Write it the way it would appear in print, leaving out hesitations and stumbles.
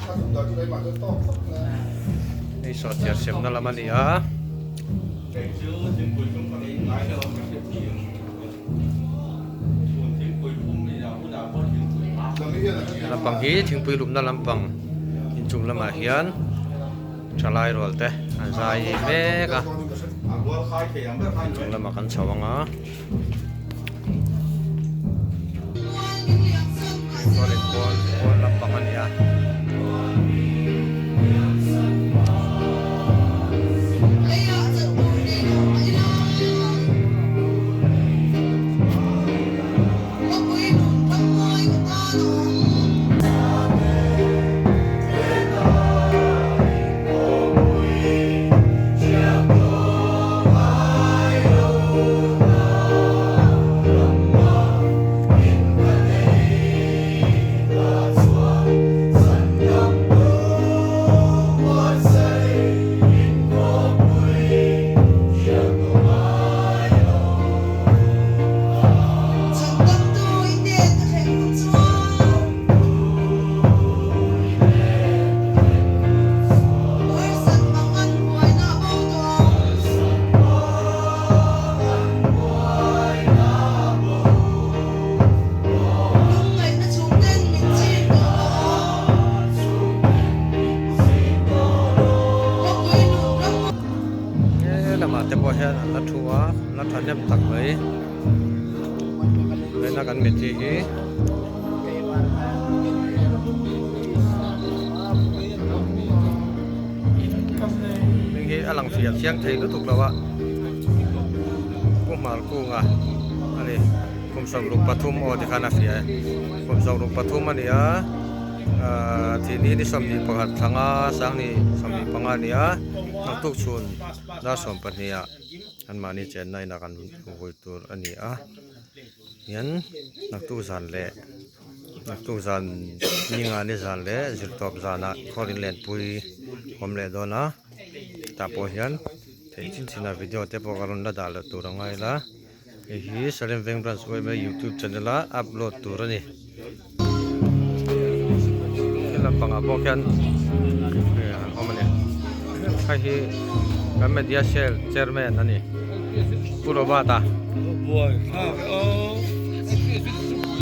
Hei sawhchiar siamna lam a ni a. Lampang hi thingpui lumna lampang inchung lamah hian thalai rual te an zai mek a inchung lamah kan chho ang a. Chuanin pawn pawn lampang a ni a. He lamah te pawh hian an la thu a an la thahnem tak mai vawiina kan mitthi hi. Heng hi a lang fiah chiang thei lutuk lo a Pu Hmarkunga a ni kum 13 aw tikhan a fiah e kum 13 a ni a ahh thihni ni 21 thlanga sangni 25 a ni a naktuk chhun dar 12 ah anmahni chenna inah kan vui tur a ni a. Hian naktuk zan leh naktuk zan ninga ni zan leh zirtawp zanah khawlin lenpui awm leh dawn a tah pawh hian theih chin chin ah video te pawh ka rawn la dah loh tur a ngai la hei hi Salem Veng Branch yma youtube channel a upload tur a ni he lampangah pawh khian an awm a ni hei hi kan media cell chairman a ni Pu Robert-a.